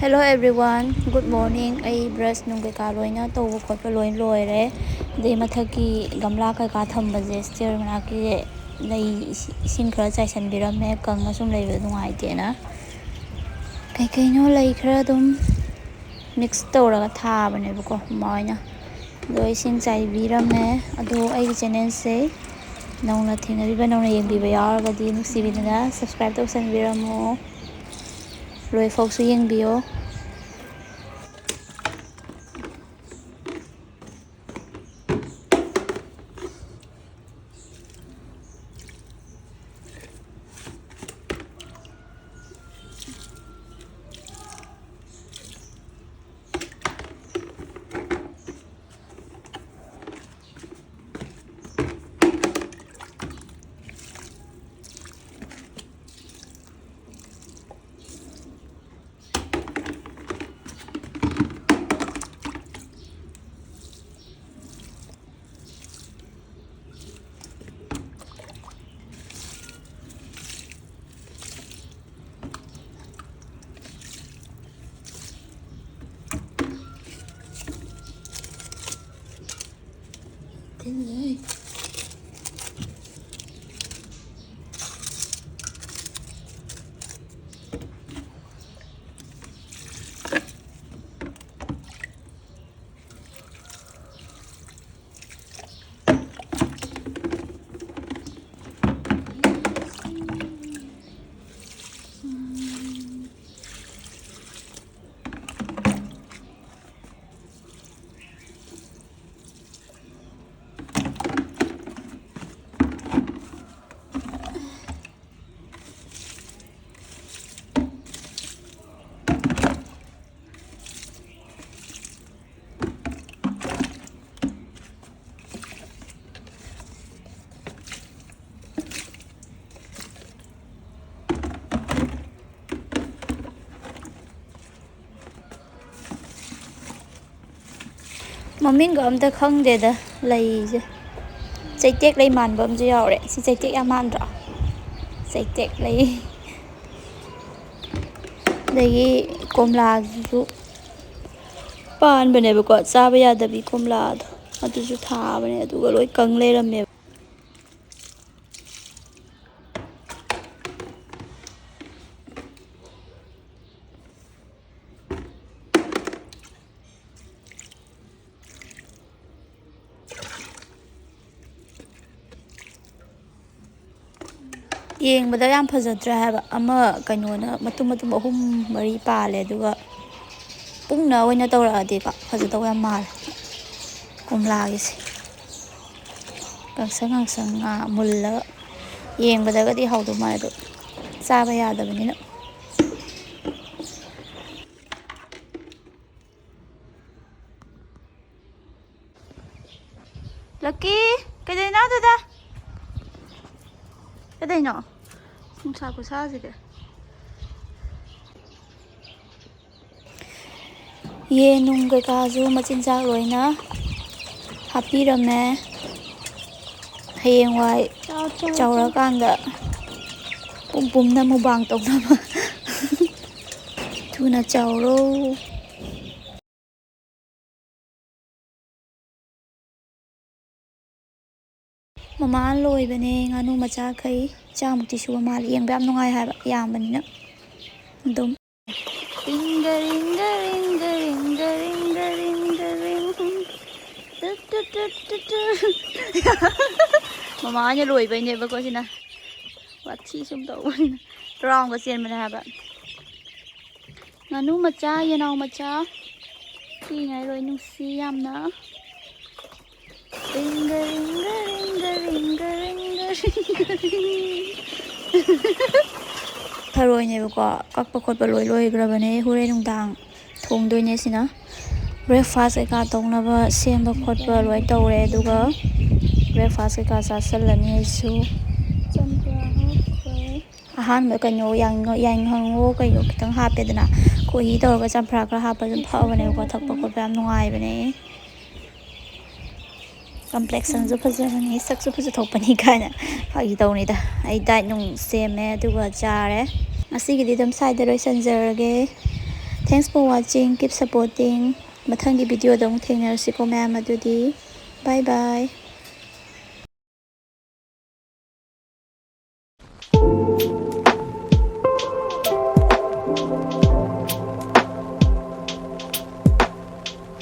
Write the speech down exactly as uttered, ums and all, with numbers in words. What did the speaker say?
Hello everyone, good morning. ꯑꯩ brush ꯅꯨꯡ ꯀꯩꯀꯥ ꯂꯣꯏꯅ ꯇꯧꯕ ꯈꯣꯠꯄ ꯂꯣꯏ ꯂꯣꯏꯔꯦ꯫ ꯑꯗꯩ ꯃꯊꯛꯀꯤ ꯒꯝꯂꯥ ꯀꯩꯀꯥ ꯊꯝꯕꯁꯦ, stair ꯃꯅꯥꯛꯀꯤ ꯂꯩ ꯏꯁꯤ-, ꯏꯁꯤꯡ ꯈꯔ ꯆꯥꯏꯁꯟꯕꯤꯔꯝꯃꯦ, ꯀꯪꯉ ꯁꯨꯝ ꯂꯩꯕꯗꯣ ꯅꯨꯡꯉꯥꯏꯇꯦꯅ꯫ ꯀꯩꯀꯩꯅꯣ ꯂꯩ ꯈꯔ ꯑꯗꯨꯝ mix ꯇꯧꯔꯒ ꯊꯥꯕꯅꯦꯕꯀꯣ ꯃꯃꯥ ꯍꯣꯏꯅ꯫ ꯑꯗꯣ ꯏꯁꯤꯡ ꯆꯥꯏꯕꯤꯔꯝꯃꯦ꯫ ꯑꯗꯣ ꯑꯩꯒꯤ channelꯁꯦ ꯅꯧꯅ ꯊꯦꯡꯅꯕꯤꯕ, ꯅꯧꯅ ꯌꯦꯡꯕꯤꯕ ꯌꯥꯎꯔꯒꯗꯤ ꯅꯨꯡꯁꯤꯕꯤꯗꯅ subscribe ꯇꯧꯁꯟꯕꯤꯔꯝꯃꯣ꯫ ꯂꯣꯏꯐꯥꯎꯁꯨ ꯌꯦꯡꯕꯤꯌꯣ꯫ ꯃꯃꯤꯡꯒ ꯑꯝꯇ ꯈꯪꯗꯦꯗ ꯂꯩꯁꯦ꯫ ꯆꯩꯇꯦꯛ ꯂꯩ ꯃꯥꯟꯕ ꯑꯃꯁꯨ ꯌꯥꯎꯔꯦ꯫ ꯁꯤ ꯆꯩꯇꯦꯛ ꯌꯥꯝ ꯃꯥꯟꯗ꯭ꯔꯣ? ꯆꯩꯇꯦꯛ ꯂꯩ꯫ ꯑꯗꯒꯤ ꯀꯣꯝꯂꯥꯗꯨꯁꯨ ꯄꯥꯟꯕꯅꯦꯕꯀꯣ, ꯆꯥꯕ ꯌꯥꯗꯕꯤ ꯀꯣꯝꯂꯥꯗꯣ, ꯑꯗꯨꯁꯨ ꯊꯥꯕꯅꯦ, ꯑꯗꯨꯒ ꯂꯣꯏ ꯀꯪ ꯂꯩꯔꯝꯃꯦꯕ꯫ ꯌꯦꯡꯕꯗ ꯌꯥꯝ ꯐꯖꯗ꯭ꯔꯦ ꯍꯥꯏꯕ꯫ ꯑꯃ ꯀꯩꯅꯣꯅ ꯃꯇꯨꯝ ꯃꯇꯨꯝ ꯑꯍꯨꯝ ꯃꯔꯤ ꯄꯥꯜꯂꯦ, ꯑꯗꯨꯒ ꯄꯨꯡꯅ ꯑꯣꯏꯅ ꯇꯧꯔꯛꯑꯗꯤꯀꯣ ꯐꯖꯗꯧ ꯌꯥꯝ ꯃꯥꯜꯂꯦ ꯀꯣꯝꯂꯥꯒꯤꯁꯦ꯫ ꯉꯥꯡꯁꯪ ꯉꯥꯡꯁꯪ ꯉꯥ ꯃꯨꯜꯂꯒ ꯌꯦꯡꯕꯗꯒꯗꯤ ꯍꯥꯎꯗꯧ ꯃꯥꯜꯂꯦ, ꯑꯗꯣ ꯆꯥꯕ ꯌꯥꯗꯕꯅꯤꯅ꯫ ꯂꯛꯀꯤ, ꯀꯩꯗꯧꯔꯤꯅꯣ ꯑꯗꯨꯗ? ꯀꯩꯗꯧꯔꯤꯅꯣ? ꯅꯨꯡꯁꯥ ꯈꯨꯁꯥꯁꯤꯗꯤ꯫ ꯌꯦꯟ ꯅꯨꯡ ꯀꯩꯀꯥꯁꯨ ꯃꯆꯤꯟꯖꯥꯛ ꯂꯣꯏꯅ ꯍꯥꯞꯄꯤꯔꯝꯃꯦ꯫ ꯍꯌꯦꯡꯋꯥꯏ ꯆꯥꯎꯔꯀꯥꯟꯗ ꯄꯨꯝ ꯄꯨꯝꯅ ꯃꯨꯛꯕꯥꯡ ꯇꯧꯅꯕ꯫ ꯊꯨꯅ ꯆꯥꯎꯔꯣ꯫ ꯃꯃꯥ ꯂꯣꯏꯕꯅꯦ ꯉꯥꯅꯨ ꯃꯆꯥꯈꯩ꯫ ꯆꯥꯃꯨꯛꯇꯤ ꯁꯨꯕ ꯃꯥꯜꯂꯦ꯫ ꯌꯦꯡꯕ ꯌꯥꯝ ꯅꯨꯡꯉꯥꯏ ꯍꯥꯏꯕ, ꯌꯥꯝꯕꯅꯤꯅ꯫ ꯑꯗꯨꯝ ꯔꯤꯡꯒ ꯔꯤꯡꯒ ꯔꯤꯡꯒ ꯔꯤꯡꯒ ꯔꯤꯡꯒ ꯔꯤꯡꯒ ꯔꯤꯡ꯫ ꯇꯨ ꯇꯨ ꯇꯨ ꯇꯨ ꯇꯨ꯫ ꯃꯃꯥ ꯍꯣꯏꯅ ꯂꯣꯏꯕꯩꯅꯦꯕꯀꯣ ꯁꯤꯅ꯫ ꯋꯥꯊꯤ ꯁꯨꯝ ꯇꯧꯕꯅꯤꯅ꯫ ꯔꯥꯎꯟꯒ ꯆꯦꯟꯕꯅꯦ ꯍꯥꯏꯕ꯫ ꯉꯥꯅꯨ ꯃꯆꯥ, ꯌꯦꯅꯥꯎ ꯃꯆꯥ꯫ ꯄꯤꯛꯏꯉꯩ ꯂꯣꯏ ꯅꯨꯡꯁꯤ ꯌꯥꯝꯅ꯫ ꯔꯤꯡꯒ ꯔꯤꯡꯒ ꯔꯤꯡꯒ ꯔꯤꯡꯒ ꯔꯤꯡꯒ ꯔꯤꯡꯒ ꯔꯤꯡ꯫ ꯊꯔꯣꯏꯅꯦꯕꯀꯣ꯫ ꯀꯛꯄ ꯈꯣꯠꯄ ꯂꯣꯏ ꯂꯣꯏꯈ꯭ꯔꯕꯅꯦ꯫ ꯍꯣꯔꯦꯟ ꯅꯨꯡꯗꯥꯡ ꯊꯣꯡꯗꯣꯏꯅꯦ ꯁꯤꯅ꯫ ꯕ꯭ꯔꯦꯛꯐꯥꯁ ꯀꯩꯀꯥ ꯇꯧꯅꯕ ꯁꯦꯝꯕ ꯈꯣꯠꯄ ꯂꯣꯏ ꯇꯧꯔꯦ, ꯑꯗꯨꯒ ꯕ꯭ꯔꯦꯛꯐꯥꯁ ꯀꯩꯀꯥ ꯆꯥꯁꯜꯂꯅꯤ ꯑꯩꯁꯨ꯫ ꯆꯝꯄ꯭ꯔꯥ ꯍꯥꯞꯈ꯭ꯔꯦ꯫ ꯑꯍꯥꯟꯕ ꯀꯩꯅꯣ ꯌꯥꯏꯉꯪ-, ꯌꯥꯏꯉꯪꯂꯣ ꯀꯩꯅꯣ ꯈꯤꯇꯪ ꯍꯥꯞꯄꯦꯗꯅ, ꯈꯣꯍꯤ ꯇꯧꯔꯒ ꯆꯝꯄ꯭ꯔꯥ ꯈꯔ ꯍꯥꯞꯄ ꯑꯗꯨꯝ ꯐꯕꯅꯦꯕꯀꯣ, ꯊꯛꯄ ꯈꯣꯠꯄ ꯌꯥꯝ ꯅꯨꯡꯉꯥꯏꯕꯅꯦ꯫ ꯀꯝꯄ꯭ꯂꯦꯛꯁꯟꯁꯨ ꯐꯖꯕꯅꯤ, ꯁꯛꯁꯨ ꯐꯖꯊꯣꯛꯄꯅꯤ ꯀꯥꯏꯅ ꯐꯥꯒꯤ ꯇꯧꯅꯤꯗ꯫ ꯑꯩ ꯗꯥꯏꯠ ꯅꯨꯡ ꯁꯦꯝꯃꯦ ꯑꯗꯨꯒ ꯆꯥꯔꯦ꯫ ꯉꯁꯤꯒꯤꯗꯤ ꯑꯗꯨꯝ ꯁ꯭ꯋꯥꯏꯗ ꯂꯣꯏꯁꯤꯟꯖꯔꯒꯦ꯫ Thanks for watching, keep supporting. ꯃꯊꯪꯒꯤ videoꯗ ꯑꯃꯨꯛ ꯊꯦꯡꯅꯔꯁꯤꯀꯣ ꯃꯌꯥꯝ꯫ ꯑꯗꯨꯗꯤ bye bye.